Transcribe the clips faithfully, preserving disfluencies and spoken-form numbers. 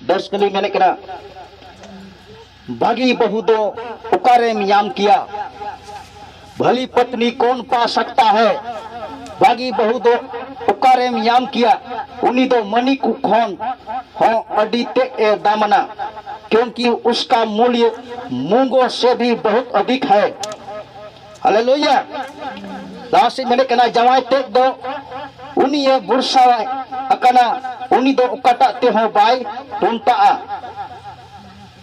ᱫᱚᱥ ᱠᱟᱹᱞᱤ ᱢᱮᱱᱮᱫ ᱠᱟᱱᱟ, ᱵᱷᱟᱹᱜᱤ ᱵᱟᱹᱦᱩ ᱫᱚ ᱚᱠᱟᱨᱮᱢ ᱧᱟᱢ ᱠᱮᱭᱟ? ᱵᱷᱟᱹᱞᱤ ᱯᱚᱛᱱᱤ ᱠᱚᱱ ᱯᱟ ᱥᱟᱠᱛᱟ ᱦᱮ? ᱵᱷᱟᱹᱜᱤ ᱵᱟᱹᱦᱩ ᱫᱚ ᱚᱠᱟᱨᱮᱢ ᱧᱟᱢ ᱠᱮᱭᱟ? ᱩᱱᱤ ᱫᱚ ᱢᱟᱹᱱᱤᱠ ᱠᱷᱚᱱ ᱦᱚᱸ ᱟᱹᱰᱤ ᱛᱮᱫ ᱮ ᱫᱟᱢᱟᱱᱟ, ᱠᱤᱭᱩᱝᱠᱤ ᱩᱥᱠᱟ ᱢᱩᱞᱭᱚ ᱢᱩᱝᱜᱚ ᱥᱮ ᱵᱷᱤ ᱵᱚᱦᱩᱛ ᱟᱫᱷᱤᱠ ᱦᱮ᱾ ᱦᱟᱞᱮᱞᱩᱭᱟ᱾ ᱞᱟᱦᱟ ᱥᱮᱫ ᱢᱮᱱᱮᱫ ᱠᱟᱱᱟ, ᱡᱟᱶᱟᱭ ᱛᱮᱫ ᱫᱚ ᱩᱱᱤᱭᱮ ᱵᱷᱚᱨᱥᱟ ᱟᱠᱟᱱᱟ, ᱩᱱᱤ ᱫᱚ ᱚᱠᱟᱴᱟᱜ ᱛᱮᱦᱚᱸ ᱵᱟᱭ ᱴᱚᱱᱴᱟᱜᱼᱟ᱾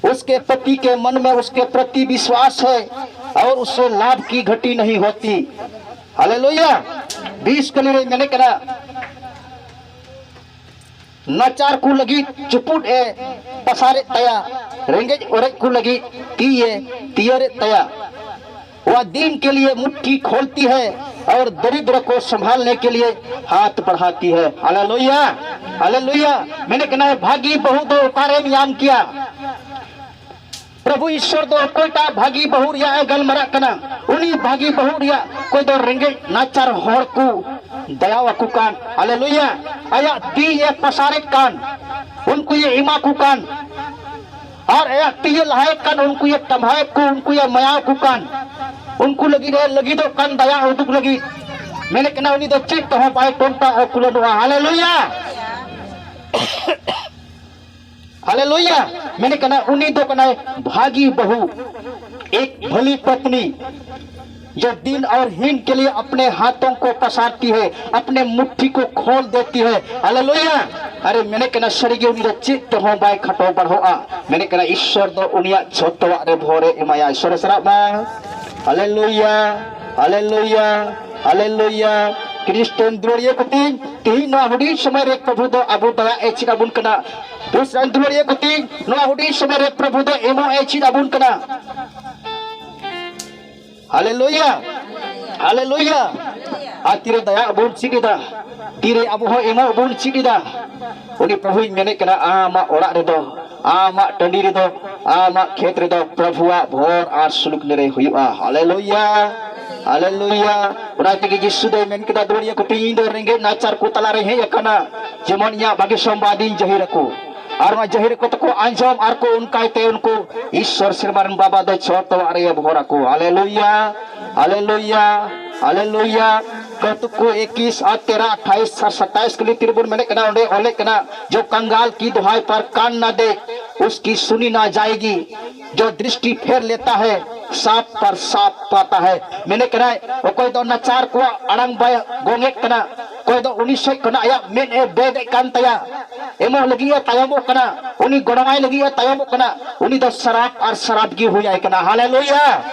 उसके पति के मन में उसके प्रति विश्वास है और उससे लाभ की घटी नहीं होती। हालेलुया। बीस कली रे मैंने कहा, ᱱᱟᱪᱟᱨ ᱠᱚ ᱞᱟᱹᱜᱤᱫ ᱪᱩᱯᱩᱫ ᱮ ᱯᱟᱥᱟᱨᱮᱫ ᱛᱟᱭᱟ, ᱨᱮᱸᱜᱮᱡ ᱚᱨᱮᱡ ᱠᱚ ᱞᱟᱹᱜᱤᱫ ᱛᱤ ᱮ ᱛᱤᱭᱟᱹᱨᱮᱫ ᱛᱟᱭᱟ᱾ वह दीन के लिए मुट्ठी खोलती है और दरिद्र को संभालने के लिए हाथ बढ़ाती है। Hallelujah, hallelujah. ᱢᱮᱱᱮᱫ ᱠᱟᱱᱟᱭ, ᱵᱷᱟᱹᱜᱤ ᱵᱟᱹᱦᱩ ᱫᱚ ᱚᱠᱟᱨᱮᱢ ᱧᱟᱢ ᱠᱮᱭᱟ? ᱯᱨᱚᱵᱷᱩ ᱤᱥᱚᱨ ᱫᱚ ᱚᱠᱚᱭᱴᱟᱜ ᱵᱷᱟᱹᱜᱤ ᱵᱟᱹᱦᱩ ᱨᱮᱭᱟᱜ ᱮ ᱜᱟᱞᱢᱟᱨᱟᱜ ᱠᱟᱱᱟ? ᱩᱱᱤ ᱵᱷᱟᱹᱜᱤ ᱵᱟᱹᱦᱩ ᱨᱮᱭᱟᱜ ᱚᱠᱚᱭ ᱫᱚ ᱨᱮᱸᱜᱮᱡ ᱱᱟᱪᱟᱨ ᱦᱚᱲ ᱠᱚ ᱫᱟᱭᱟ ᱟᱠᱚ ᱠᱟᱱ, ᱦᱟᱞᱮᱞᱩᱭᱟ, ᱟᱭᱟᱜ ᱛᱤ ᱮ ᱯᱟᱥᱟᱨᱮᱫ ᱠᱟᱱ, ᱩᱱᱠᱩ ᱮ ᱮᱢᱟ ᱠᱚ ᱠᱟᱱ, ᱟᱨ ᱟᱭᱟᱜ ᱛᱤ ᱮ ᱞᱟᱦᱟᱭᱮᱫ ᱠᱟᱱ, ᱩᱱᱠᱩ ᱮ ᱛᱟᱢᱦᱟᱭᱮᱫ ᱠᱚ, ᱩᱱᱠᱩ ᱮ ᱢᱟᱭᱟ ᱟᱠᱚ ᱠᱟᱱ, ᱩᱱᱠᱩ ᱞᱟᱹᱜᱤᱫ ᱮ ᱞᱟᱹᱜᱤᱫᱚᱜ ᱠᱟᱱ ᱫᱟᱭᱟ ᱩᱫᱩᱜ ᱞᱟᱹᱜᱤᱫ᱾ ᱢᱮᱱᱮᱫ ᱠᱟᱱᱟ, ᱩᱱᱤ ᱫᱚ ᱪᱮᱫ ᱛᱮᱦᱚᱸ ᱵᱟᱭ ᱴᱚᱱᱴᱟ ᱠᱩᱞᱟᱹᱱᱚᱜᱼᱟ᱾ ᱦᱟᱞᱮᱞᱩᱭᱟ, ᱦᱟᱞᱮᱞᱩᱭᱟ᱾ ᱢᱮᱱᱮᱫ ᱠᱟᱱᱟ, ᱩᱱᱤ ᱫᱚ ᱠᱟᱱᱟᱭ ᱵᱷᱟᱹᱜᱤ ᱵᱟᱹᱦᱩ, ᱮᱠ ᱵᱷᱟᱹᱞᱤ ᱯᱚᱛᱱᱤ, ᱡᱚ ᱫᱤᱱ ᱟᱨ ᱦᱤᱱ ᱠᱮ ᱞᱤᱭᱮ ᱟᱯᱱᱮ ᱦᱟᱛᱚᱝ ᱠᱚ ᱯᱟᱥᱟᱨᱛᱤ ᱦᱮ, ᱟᱯᱱᱮ ᱢᱩᱴᱷᱤ ᱠᱚ ᱠᱷᱳᱞ ᱫᱮᱛᱤ ᱦᱮ᱾ ᱦᱟᱞᱮᱞᱩᱭᱟ᱾ ᱟᱨᱮ ᱢᱮᱱᱮᱫ ᱠᱟᱱᱟ, ᱥᱟᱹᱨᱤᱜᱮ ᱩᱱᱤ ᱫᱚ ᱪᱮᱫ ᱛᱮᱦᱚᱸ ᱵᱟᱭ ᱠᱷᱟᱴᱚ ᱵᱟᱲᱦᱚᱜᱼᱟ᱾ ᱢᱮᱱᱮᱫ ᱠᱟᱱᱟ, ᱤᱥᱥᱚᱨ ᱫᱚ ᱩᱱᱤᱭᱟᱜ ᱡᱷᱚᱛᱚᱣᱟᱜ ᱨᱮ ᱵᱷᱚᱨ ᱮ ᱮᱢᱟᱭᱟ᱾ ᱤᱥᱥᱚᱨ ᱮ ᱥᱟᱨᱟᱜ ᱢᱟ᱾ ᱦᱟᱞᱮᱞᱩᱭᱟ, ᱦᱟᱞᱮᱞᱩᱭᱟ, ᱦᱟᱞᱮᱞᱩᱭᱟ᱾ ᱠᱷᱨᱤᱥᱴᱟᱱ ᱫᱩᱞᱟᱹᱲᱤᱭᱟᱹ ᱠᱚ ᱛᱤᱧ, ᱛᱤᱦᱤᱧ ᱱᱚᱣᱟ ᱦᱩᱰᱤᱧ ᱥᱚᱢᱚᱭ ᱨᱮ ᱯᱨᱚᱵᱷᱩ ᱫᱚ ᱟᱵᱚ ᱫᱟᱭᱟ ᱮ ᱪᱮᱫ ᱟᱵᱚᱱ ᱠᱟᱱᱟ᱾ ᱠᱷᱨᱤᱥᱴᱟᱱ ᱫᱩᱞᱟᱹᱲᱤᱭᱟᱹ ᱠᱚ ᱛᱤᱧ, ᱱᱚᱣᱟ ᱦᱩᱰᱤᱧ ᱥᱚᱢᱚᱭ ᱨᱮ ᱯᱨᱚᱵᱷᱩ ᱫᱚ ᱮᱢᱚᱜ ᱮ ᱪᱮᱫ ᱟᱵᱚᱱ ᱠᱟᱱᱟ᱾ ᱦᱟᱞᱮᱞᱩᱭᱟ, ᱦᱟᱞᱮᱞᱩᱭᱟ᱾ ᱟᱨ ᱛᱤᱨᱮ ᱫᱟᱭᱟ ᱵᱚᱱ ᱪᱮᱫ ᱮᱫᱟ, ᱛᱤᱨᱮ ᱟᱵᱚ ᱦᱚᱸ ᱮᱢᱚᱜ ᱵᱚᱱ ᱪᱮᱫ ᱮᱫᱟ, ᱩᱱᱤ ᱯᱨᱚᱵᱷᱩᱧ ᱢᱮᱱᱮᱫ ᱠᱟᱱᱟ, ᱟᱢᱟᱜ ᱚᱲᱟᱜ ᱨᱮᱫᱚ, ᱟᱢᱟᱜ ᱴᱟᱺᱰᱤ ᱨᱮᱫᱚ, ᱟᱢᱟᱜ ᱠᱷᱮᱛ ᱨᱮᱫᱚ ᱯᱨᱚᱵᱷᱩᱣᱟᱜ ᱵᱷᱚᱨ ᱟᱨ ᱥᱩᱞᱩᱠ ᱱᱤᱨᱟᱹᱭ ᱦᱩᱭᱩᱜᱼᱟ᱾ ᱦᱟᱞᱮᱞᱩᱭᱟ᱾ ᱦᱟᱞᱮᱞᱩᱭᱟ᱾ ᱚᱱᱟ ᱛᱮᱜᱮ ᱡᱤᱥᱩ ᱫᱚᱭ ᱢᱮᱱ ᱠᱮᱫᱟ, ᱫᱩᱲᱤᱭᱟᱹ ᱠᱚ ᱛᱮ, ᱤᱧ ᱫᱚ ᱨᱮᱸᱜᱮᱡ ᱱᱟᱪᱟᱨ ᱠᱚ ᱛᱟᱞᱟᱨᱮᱧ ᱦᱮᱡ ᱟᱠᱟᱱᱟ, ᱡᱮᱢᱚᱱ ᱤᱧᱟᱹᱜ ᱵᱷᱟᱹᱜᱤ ᱥᱚᱢᱵᱟᱫ ᱤᱧ ᱡᱟᱹᱦᱤᱨ ᱟᱠᱚ᱾ ᱟᱨ ᱚᱱᱟ ᱡᱟᱹᱦᱤᱨ ᱠᱚ ᱛᱮᱠᱚ ᱟᱸᱡᱚᱢ ᱟᱨ ᱠᱚ ᱚᱱᱠᱟᱭ ᱛᱮ ᱩᱱᱠᱩ ᱤᱥᱥᱚᱨ ᱥᱮᱨᱢᱟ ᱨᱮᱱ ᱵᱟᱵᱟ ᱫᱚ ᱡᱷᱚᱛᱚᱣᱟᱜ ᱨᱮ ᱵᱷᱚᱨ ᱟᱠᱚ᱾ ᱦᱟᱞᱮᱞᱩᱭᱟ, ᱦᱟᱞᱮᱞᱩᱭᱟ, ᱦᱟᱞᱮᱞᱩᱭᱟ᱾ ᱠᱟᱹᱛᱩᱠ ᱠᱚ ᱮᱠᱤᱥ ᱟᱨ ᱛᱮᱨᱟ, ᱟᱴᱷᱟᱭᱤᱥ ᱟᱨ ᱥᱟᱛᱟᱭᱤᱥ ᱠᱚ ᱞᱤᱛᱤᱨ ᱵᱚᱱ ᱢᱮᱱᱮᱫ ᱠᱟᱱᱟ, ᱚᱸᱰᱮ ᱚᱞᱮᱫ ᱠᱟᱱᱟ, ᱡᱚ ᱠᱟᱝᱜᱟᱞ ᱠᱤ ᱫᱚᱦᱟᱭ ᱯᱟᱨ ᱠᱟᱱ ᱱᱟ ᱫᱮ, ᱩᱥᱠᱤ ᱥᱩᱱᱤ ᱱᱟ ᱡᱟᱭᱮᱜᱤ, ᱡᱚ ᱫᱨᱤᱥᱴᱤ ᱯᱷᱮᱨ ᱞᱮᱛᱟ ᱦᱮ, ᱥᱟᱯ ᱯᱟᱨ ᱥᱟᱯ ᱯᱟᱛᱟ ᱦᱮ᱾ ᱢᱮᱱᱮᱫ ᱠᱟᱱᱟᱭ, ᱚᱠᱚᱭ ᱫᱚ ᱱᱟᱪᱟᱨ ᱠᱚᱣᱟᱜ ᱟᱲᱟᱝ ᱵᱟᱭ ᱜᱚᱝᱮᱫ ᱠᱟᱱᱟ, ᱚᱠᱚᱭ ᱫᱚ ᱩᱱᱤ ᱥᱮᱫ ᱠᱷᱚᱱᱟᱜ ᱟᱭᱟᱜ ᱢᱮᱫ ᱮ ᱵᱮᱫ ᱮᱫ ᱠᱟᱱ ᱛᱟᱭᱟ, ᱮᱢᱚᱜ ᱞᱟᱹᱜᱤᱫ ᱮ ᱛᱟᱭᱚᱢᱚᱜ ᱠᱟᱱᱟ, ᱩᱱᱤ ᱜᱚᱲᱚᱣᱟᱭ ᱞᱟᱹᱜᱤᱫ ᱮ ᱛᱟᱭᱚᱢᱚᱜ ᱠᱟᱱᱟ, ᱩᱱᱤ ᱫᱚ ᱥᱟᱨᱟᱯ ᱟᱨ ᱥᱟᱨᱟᱯ ᱜᱮ ᱦᱩᱭᱟᱭ ᱠᱟᱱᱟ᱾ ᱦᱟᱞᱮᱞᱩᱭᱟ,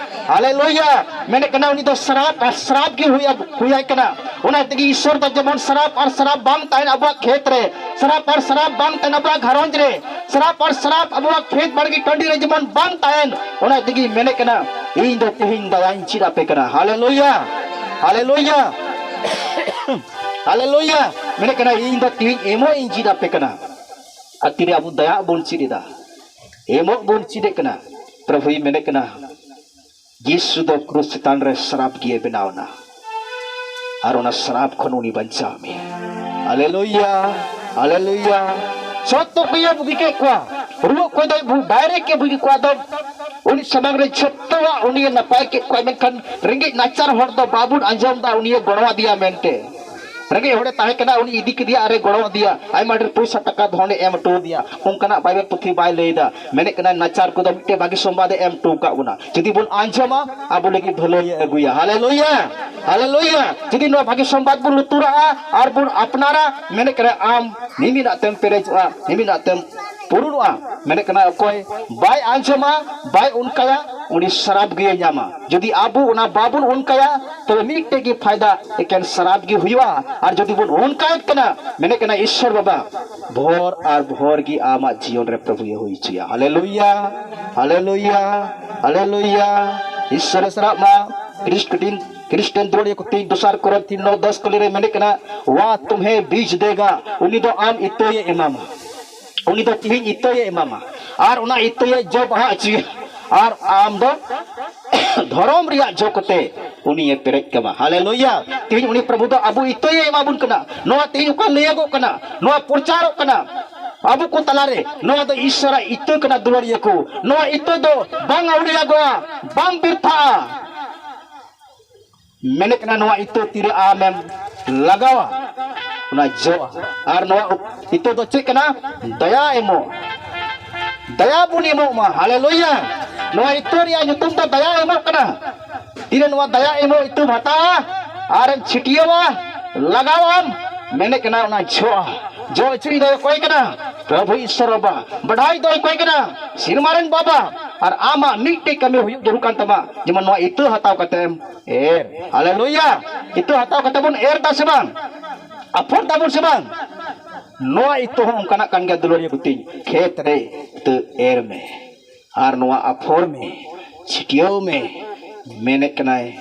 ᱦᱟᱞᱮᱞᱩᱭᱟ᱾ ᱢᱮᱱᱮᱫ ᱠᱟᱱᱟ, ᱩᱱᱤ ᱫᱚ ᱥᱟᱨᱟᱯ ᱟᱨ ᱥᱟᱨᱟᱯ ᱜᱮ ᱦᱩᱭᱟ-, ᱦᱩᱭᱟᱭ ᱠᱟᱱᱟ᱾ ᱚᱱᱟ ᱛᱮᱜᱮ ᱤᱥᱥᱚᱨ ᱫᱚ ᱡᱮᱢᱚᱱ ᱥᱟᱨᱟᱯ ᱟᱨ ᱥᱟᱨᱟᱯ ᱵᱟᱝ ᱛᱟᱦᱮᱱ ᱟᱵᱚᱣᱟᱜ ᱠᱷᱮᱛ ᱨᱮ, ᱥᱟᱨᱟᱯ ᱟᱨ ᱥᱟᱨᱟᱯ ᱵᱟᱝ ᱛᱟᱦᱮᱱ ᱟᱵᱚᱣᱟᱜ ᱜᱷᱟᱨᱚᱸᱡᱽ ᱨᱮ, ᱥᱟᱨᱟᱯ ᱟᱨ ᱥᱟᱨᱟᱯ ᱟᱵᱚᱣᱟᱜ ᱠᱷᱮᱛ ᱵᱟᱲᱜᱮ ᱴᱟᱺᱰᱤ ᱨᱮ ᱡᱮᱢᱚᱱ ᱵᱟᱝ ᱛᱟᱦᱮᱱ, ᱚᱱᱟ ᱛᱮᱜᱮ ᱢᱮᱱᱮᱫ ᱠᱟᱱᱟ, ᱤᱧ ᱫᱚ ᱛᱮᱦᱮᱧ ᱫᱟᱭᱟᱧ ᱪᱮᱫ ᱟᱯᱮ ᱠᱟᱱᱟ᱾ ᱦᱟᱞᱮᱞᱩᱭᱟ, ᱦᱟᱞᱮᱞᱩᱭᱟ, ᱦᱟᱞᱮᱞᱩᱭᱟ᱾ ᱢᱮᱱᱮᱫ ᱠᱟᱱᱟ, ᱤᱧ ᱫᱚ ᱛᱮᱦᱮᱧ ᱮᱢᱚᱜ ᱤᱧ ᱪᱮᱫ ᱟᱯᱮ ᱠᱟᱱᱟ᱾ ᱟᱨ ᱛᱤᱨᱮ ᱟᱵᱚ ᱫᱟᱭᱟ ᱵᱚᱱ ᱪᱮᱫ ᱮᱫᱟ, ᱮᱢᱚᱜ ᱵᱚᱱ ᱪᱮᱫ ᱮᱫ ᱠᱟᱱᱟ, ᱯᱨᱚᱵᱷᱩᱭ ᱢᱮᱱᱮᱫ ᱠᱟᱱᱟ, ᱡᱤᱥᱩ ᱫᱚ ᱠᱨᱩᱥ ᱪᱮᱛᱟᱱ ᱨᱮ ᱥᱨᱟᱯ ᱜᱮᱭ ᱵᱮᱱᱟᱣ ᱮᱱᱟ, ᱟᱨ ᱚᱱᱟ ᱥᱨᱟᱯ ᱠᱷᱚᱱ ᱩᱱᱤ ᱵᱟᱧᱪᱟᱣ ᱢᱮᱭᱟ᱾ ᱦᱟᱞᱮᱞᱩᱭᱟ, ᱦᱟᱞᱮᱞᱩᱭᱟ᱾ ᱡᱚᱛᱚ ᱠᱚᱭᱮ ᱵᱩᱜᱤ ᱠᱮᱫ ᱠᱚᱣᱟ, ᱨᱩᱣᱟᱹᱜ ᱠᱚᱭ ᱫᱚᱭ ᱵᱩ-, ᱵᱟᱭᱨᱮ ᱠᱮ ᱵᱩᱜᱤ ᱠᱚᱣᱟ, ᱟᱫᱚ ᱩᱱᱤ ᱥᱟᱢᱟᱝ ᱨᱮ ᱡᱚᱛᱚᱣᱟᱜ ᱩᱱᱤᱭᱮ ᱱᱟᱯᱟᱭ ᱠᱮᱫ ᱠᱚᱣᱟ, ᱢᱮᱱᱠᱷᱟᱱ ᱨᱮᱸᱜᱮᱡ ᱱᱟᱪᱟᱨ ᱦᱚᱲ ᱫᱚ ᱵᱟᱵᱚᱱ ᱟᱸᱡᱚᱢ ᱮᱫᱟ ᱩᱱᱤᱭᱮ ᱜᱚᱲᱚ ᱟᱫᱮᱭᱟ ᱢᱮᱱᱛᱮ᱾ ᱨᱮᱸᱜᱮᱡ ᱦᱚᱲᱮ ᱛᱟᱦᱮᱸ ᱠᱟᱱᱟ, ᱩᱱᱤ ᱤᱫᱤ ᱠᱮᱫᱮᱭᱟ ᱟᱨᱮ ᱜᱚᱲᱚ ᱟᱫᱮᱭᱟ, ᱟᱭᱢᱟ ᱰᱷᱮᱨ ᱯᱚᱭᱥᱟ ᱴᱟᱠᱟ ᱫᱷᱚᱱᱮ ᱮᱢ ᱦᱚᱴᱚ ᱟᱫᱮᱭᱟ᱾ ᱚᱱᱠᱟᱱᱟᱜ ᱵᱟᱭᱵᱮᱞ ᱯᱩᱛᱷᱤ ᱵᱟᱭ ᱞᱟᱹᱭ ᱮᱫᱟ᱾ ᱢᱮᱱᱮᱫ ᱠᱟᱱᱟᱭ, ᱱᱟᱪᱟᱨ ᱠᱚᱫᱚ ᱢᱤᱫᱴᱮᱱ ᱵᱷᱟᱹᱜᱤ ᱥᱚᱢᱵᱟᱫ ᱮ ᱮᱢ ᱦᱚᱴᱚ ᱟᱠᱟᱫ ᱵᱚᱱᱟ᱾ ᱡᱩᱫᱤ ᱵᱚᱱ ᱟᱸᱡᱚᱢᱟ, ᱟᱵᱚ ᱞᱟᱹᱜᱤᱫ ᱵᱷᱟᱹᱞᱟᱹᱭ ᱮ ᱟᱹᱜᱩᱭᱟ᱾ ᱦᱟᱞᱮᱞᱩᱭᱟ, ᱦᱟᱞᱮᱞᱩᱭᱟ᱾ ᱡᱩᱫᱤ ᱱᱚᱣᱟ ᱵᱷᱟᱹᱜᱤ ᱥᱚᱢᱵᱟᱫ ᱵᱚᱱ ᱞᱩᱛᱩᱨᱟᱜᱼᱟ ᱟᱨ ᱵᱚᱱ ᱟᱯᱱᱟᱨᱟ, ᱢᱮᱱᱮᱫ ᱠᱟᱱᱟᱭ, ᱟᱢ ᱢᱤᱢᱤᱫᱟᱜ ᱛᱮᱢ ᱯᱮᱨᱮᱡᱚᱜᱼᱟ, ᱢᱤᱢᱤᱫᱟᱜ ᱛᱮᱢ ᱯᱩᱨᱩᱱᱚᱜᱼᱟ᱾ ᱢᱮᱱᱮᱫ ᱠᱟᱱᱟᱭ, ᱚᱠᱚᱭ ᱵᱟᱭ ᱟᱸᱡᱚᱢᱟ, ᱵᱟᱭ ᱚᱱᱠᱟᱭᱟ, ᱩᱱᱤ ᱥᱟᱨᱟᱯ ᱜᱮᱭ ᱧᱟᱢᱟ᱾ ᱡᱩᱫᱤ ᱟᱵᱚ ᱚᱱᱟ ᱵᱟᱵᱚᱱ ᱚᱱᱠᱟᱭᱟ, ᱛᱚᱵᱮ ᱢᱤᱫᱴᱮᱡ ᱜᱮ ᱯᱷᱟᱭᱫᱟ, ᱮᱠᱮᱱ ᱥᱟᱨᱟᱯ ᱜᱮ ᱦᱩᱭᱩᱜᱼᱟ᱾ ᱟᱨ ᱡᱩᱫᱤ ᱵᱚᱱ ᱚᱱᱠᱟᱭᱮᱫ ᱠᱟᱱᱟ, ᱢᱮᱱᱮᱫ ᱠᱟᱱᱟ ᱤᱥᱥᱚᱨ ᱵᱟᱵᱟ, ᱵᱷᱳᱨ ᱟᱨ ᱵᱷᱳᱨ ᱜᱮ ᱟᱢᱟᱜ ᱡᱤᱭᱚᱱ ᱨᱮ ᱯᱨᱚᱵᱷᱩᱭ ᱦᱩᱭ ᱦᱚᱪᱚᱭᱟ᱾ ᱦᱟᱞᱮᱞᱩᱭᱟ, ᱦᱟᱞᱮᱞᱩᱭᱟ, ᱦᱟᱞᱮᱞᱩᱭᱟ᱾ ᱤᱥᱥᱚᱨ ᱮ ᱥᱟᱨᱟᱯ ᱢᱟ᱾ ᱠᱨᱤᱥᱴᱤᱱ, ᱠᱨᱤᱥᱴᱤᱭᱟᱱ ᱫᱩᱞᱟᱹᱲᱤᱭᱟᱹ ᱠᱚ ᱛᱤᱱ, ᱫᱚᱥᱟᱨ ᱠᱚᱨᱤᱱᱛᱷᱤ ᱱᱚ ᱫᱚᱥ ᱠᱚ ᱞᱟᱹᱭ ᱨᱮ ᱢᱮᱱᱮᱫ ᱠᱟᱱᱟ, ᱣᱟ ᱛᱩᱢᱦᱮ ᱵᱤᱡ ᱫᱮᱜᱟ, ᱩᱱᱤ ᱫᱚ ᱟᱢ ᱤᱛᱟᱹᱭᱮ ᱮᱢᱟᱢᱟ᱾ ᱩᱱᱤ ᱫᱚ ᱛᱤᱦᱤᱧ ᱤᱛᱟᱹᱭᱮ ᱮᱢᱟᱢᱟ ᱟᱨ ᱚᱱᱟ ᱤᱛᱟᱹᱭᱮ ᱡᱚ ᱵᱟᱦᱟ ᱦᱚᱪᱚᱭᱟ, ᱟᱨ ᱟᱢ ᱫᱚ ᱫᱷᱚᱨᱚᱢ ᱨᱮᱭᱟᱜ ᱡᱚ ᱠᱚᱛᱮ ᱩᱱᱤᱭᱮ ᱯᱮᱨᱮᱡ ᱠᱟᱢᱟ᱾ ᱦᱟᱞᱮᱞᱩᱭᱟ! ᱛᱮᱦᱮᱧ ᱩᱱᱤ ᱯᱨᱚᱵᱷᱩ ᱫᱚ ᱟᱵᱚ ᱤᱛᱟᱹᱭᱮ ᱮᱢᱟ ᱵᱚᱱ ᱠᱟᱱᱟ᱾ ᱱᱚᱣᱟ ᱛᱮᱦᱮᱧ ᱚᱠᱟ ᱞᱟᱹᱭᱟᱜᱚᱜ ᱠᱟᱱᱟ, ᱱᱚᱣᱟ ᱯᱨᱚᱪᱟᱨᱚᱜ ᱠᱟᱱᱟ ᱟᱵᱚ ᱠᱚ ᱛᱟᱞᱟᱨᱮ, ᱱᱚᱣᱟ ᱫᱚ ᱤᱥᱚᱨᱟᱜ ᱤᱛᱟᱹ ᱠᱟᱱᱟ, ᱫᱩᱞᱟᱹᱲᱤᱭᱟᱹ ᱠᱚ᱾ ᱱᱚᱣᱟ ᱤᱛᱟᱹ ᱫᱚ ᱵᱟᱝ ᱟᱹᱣᱲᱤᱭᱟᱜᱚᱜᱼᱟ, ᱵᱟᱝ ᱵᱮᱨᱛᱷᱟᱜᱼᱟ᱾ ᱢᱮᱱᱮᱫ ᱠᱟᱱᱟ, ᱱᱚᱣᱟ ᱤᱛᱟᱹ ᱛᱤᱨᱮ ᱟᱢᱮᱢ ᱞᱟᱜᱟᱣᱟ, ᱚᱱᱟ ᱡᱚᱜᱼᱟ᱾ ᱟᱨ ᱱᱚᱣᱟ ᱤᱛᱟᱹ ᱫᱚ ᱪᱮᱫ ᱠᱟᱱᱟ? ᱫᱟᱭᱟ ᱮᱢᱚᱜ᱾ ᱫᱟᱭᱟ ᱵᱚᱱ ᱮᱢᱚᱜ ᱢᱟ᱾ ᱦᱟᱞᱮᱞᱩᱭᱟ! ᱱᱚᱣᱟ ᱤᱛᱟᱹ ᱨᱮᱭᱟᱜ ᱧᱩᱛᱩᱢ ᱫᱚ ᱫᱟᱭᱟ ᱮᱢᱚᱜ ᱠᱟᱱᱟ᱾ ᱛᱤᱨᱮ ᱱᱚᱣᱟ ᱫᱟᱭᱟ ᱮᱢᱚᱜ ᱤᱛᱟᱹᱢ ᱦᱟᱛᱟᱣᱟ ᱟᱨᱮᱢ ᱪᱷᱤᱴᱭᱟᱹᱣᱟ, ᱞᱟᱜᱟᱣᱟᱢ, ᱢᱮᱱᱮᱫ ᱠᱟᱱᱟ, ᱚᱱᱟ ᱡᱚᱜᱼᱟ᱾ ᱡᱚ ᱦᱚᱪᱚᱭᱤᱡ ᱫᱚ ᱚᱠᱚᱭ ᱠᱟᱱᱟ? ᱯᱨᱚᱵᱷᱩ ᱤᱥᱚᱨ ᱵᱟᱵᱟ᱾ ᱵᱟᱰᱟᱭ ᱫᱚ ᱚᱠᱚᱭ ᱠᱟᱱᱟ? ᱥᱮᱨᱢᱟ ᱨᱮᱱ ᱵᱟᱵᱟ᱾ ᱟᱨ ᱟᱢᱟᱜ ᱢᱤᱫᱴᱮᱡ ᱠᱟᱹᱢᱤ ᱦᱩᱭᱩᱜ ᱡᱟᱹᱨᱩᱲ ᱠᱟᱱ ᱛᱟᱢᱟ, ᱡᱮᱢᱚᱱ ᱱᱚᱣᱟ ᱤᱛᱟᱹ ᱦᱟᱛᱟᱣ ᱠᱟᱛᱮᱢ ᱮᱨ᱾ ᱦᱟᱞᱮᱞᱩᱭᱟ! ᱤᱛᱟᱹ ᱦᱟᱛᱟᱣ ᱠᱟᱛᱮ ᱵᱚᱱ ᱮᱨ ᱫᱟ ᱥᱮ ᱵᱟᱝ? ᱟᱯᱷᱚᱨ ᱫᱟᱵᱚᱱ ᱥᱮ ᱵᱟᱝ? ᱱᱚᱣᱟ ᱤᱛᱟᱹ ᱦᱚᱸ ᱚᱱᱠᱟᱱᱟᱜ ᱠᱟᱱ ᱜᱮᱭᱟ, ᱫᱩᱞᱟᱹᱲᱤᱭᱟᱹ ᱠᱚ ᱛᱤᱧ᱾ ᱠᱷᱮᱛ ᱨᱮ ᱤᱛᱟᱹ ᱮᱨ ᱢᱮ ᱟᱨ ᱱᱚᱣᱟ ᱟᱯᱷᱚᱨ ᱢᱮ, ᱪᱷᱤᱴᱭᱟᱹᱣ ᱢᱮ, ᱢᱮᱱᱮᱫ ᱠᱟᱱᱟᱭ,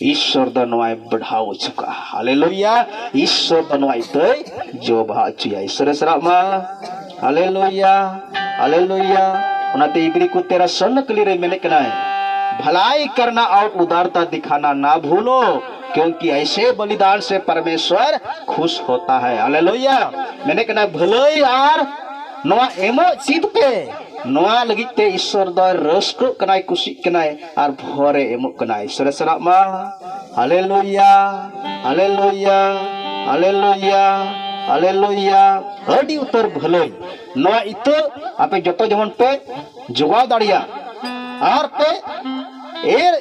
ᱤᱥᱚᱨ ᱫᱚ ᱱᱚᱣᱟᱭ ᱵᱟᱲᱦᱟᱣ ᱦᱚᱪᱚ ᱠᱟᱜᱼᱟ᱾ ᱦᱟᱞᱮᱞᱩᱭᱟ! ᱤᱥᱚᱨ ᱫᱚ ᱱᱚᱣᱟ ᱤᱛᱟᱹᱭ ᱡᱚ ᱵᱟᱦᱟ ᱦᱚᱪᱚᱭᱟ᱾ ᱤᱥᱚᱨᱮ ᱥᱟᱨᱦᱟᱜ ᱢᱟ᱾ ᱦᱟᱞᱮᱞᱩᱭᱟ! ᱦᱟᱞᱮᱞᱩᱭᱟ! ᱚᱱᱟᱛᱮ ᱤᱵᱨᱤ ᱠᱚ ᱛᱮᱨᱟ ᱥᱚᱱᱱᱚ ᱠᱟᱹᱞᱤ ᱨᱮ ᱢᱮᱱᱮᱫ ᱠᱟᱱᱟᱭ, ᱵᱷᱟᱞᱟᱭ ᱠᱟᱨᱱᱟ ᱟᱨ ᱩᱫᱟᱨᱛᱟ ᱫᱤᱠᱷᱟᱱᱟ ᱱᱟ ᱵᱷᱩᱞᱳ, ᱠᱤᱭᱩᱝᱠᱤ ᱟᱭᱥᱮ ᱵᱚᱞᱤᱫᱟᱱ ᱥᱮ ᱯᱚᱨᱢᱮᱥᱣᱚᱨ ᱠᱷᱩᱥ ᱦᱳᱛᱟ ᱦᱟᱭ᱾ ᱦᱟᱞᱮᱞᱩᱭᱟ! ᱢᱮᱱᱮᱫ ᱠᱟᱱᱟᱭ, ᱵᱷᱟᱹᱞᱟᱹᱭ ᱟᱨ ᱱᱚᱣᱟ ᱮᱢᱚᱜ ᱪᱮᱫ ᱯᱮ, ᱱᱚᱣᱟ ᱞᱟᱹᱜᱤᱫ ᱛᱮ ᱤᱥᱚᱨ ᱫᱚᱭ ᱨᱟᱹᱥᱠᱟᱹᱜ ᱠᱟᱱᱟᱭ, ᱠᱩᱥᱤᱜ ᱠᱟᱱᱟᱭ ᱟᱨ ᱵᱷᱚᱨᱮ ᱮᱢᱚᱜ ᱠᱟᱱᱟᱭ᱾ ᱤᱥᱚᱨᱮ ᱥᱟᱨᱦᱟᱜ ᱢᱟ᱾ ᱦᱟᱞᱮᱞᱩᱭᱟ, ᱦᱟᱞᱮᱞᱩᱭᱟ, ᱦᱟᱞᱮᱞᱩᱭᱟ, ᱦᱟᱞᱮᱞᱩᱭᱟ᱾ ᱟᱹᱰᱤ ᱩᱛᱟᱹᱨ ᱵᱷᱟᱹᱞᱟᱹᱭ᱾ ᱱᱚᱣᱟ ᱤᱛᱟᱹ ᱟᱯᱮ ᱡᱚᱛᱚ ᱡᱮᱢᱚᱱ ᱯᱮ ᱡᱚᱜᱟᱣ ᱫᱟᱲᱮᱭᱟᱜ ᱟᱨ ᱯᱮ ᱮᱨ,